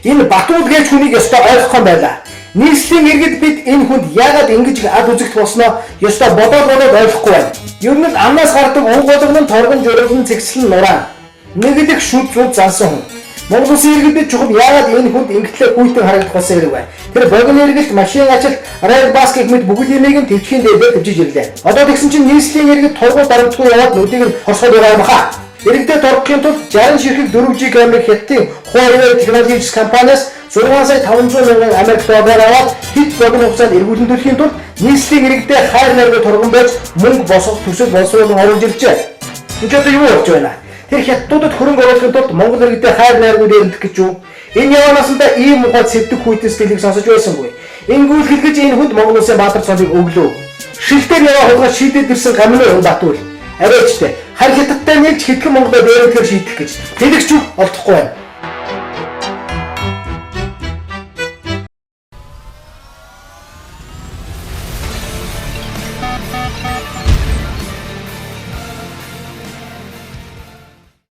Энэ Батүл гэж хүнийг ёстой ойлгохгүй байлаа. Нийслэлийн иргэд бид энэ хүнд яагаад ингэж их ад үзэгдэх болсноо ёстой бодоод бодоод ойлгохгүй байна. Ер нь л амнаас гардаг үг болгон нь торгон журуулан цэгцлэн нураан. Нэг л их шүд зүд зансан хүн. Монгол Улсын иргэд бид чухам яагаад энэ хүнд ингэтлээ хүйтэн харагдах болсон хэрэг бай. Тэр богино иргэлт, машин ажилт, райл бас гэх мэт бүгд юмыг нь төвчхийн дээдээр төвжиж ирлээ. Одоо тэгсэн чинь нийслэлийн иргэд торгуу дарамтгүй яваад нүдийг нь хорсгоод байгаа юм хаа. Иргэдэд торгохын тулд 60 ширхэг 4G камерыг Хятадын Huawei Technologies компаниас 6 сая 500 мянган Америк доллар аваад хэд богино хугацаанд эргүүлэн төлөхийн тулд нийслэлийн иргэдэд хайр найргүй торгон байж мөнгө босгох төсөл боловсруулан оруулж иржээ. Энд ч одоо юу болж байна? Тэр хятадуудад хөрөнгө оруулахын тулд Монгол иргэдэд хайр найргүй дээрэмдэх гэж юу? Энэ яваанаас нь ийм мухай сэвтэг хүйтэн сэтгэлийг сонсож байсангүй. Ингүүл хэлгэж энэ хүнд Монгол улсын баатар цолыг өглөө. Шилтээр яваа хулгай шийдээд ирсэн гамны хүн Батүл. Арайчтай харь хятадтай нийлж хэдхэн Монголоо дээрэмдэхээр шийдэх гэж. Хэлэгч үг олдохгүй байна.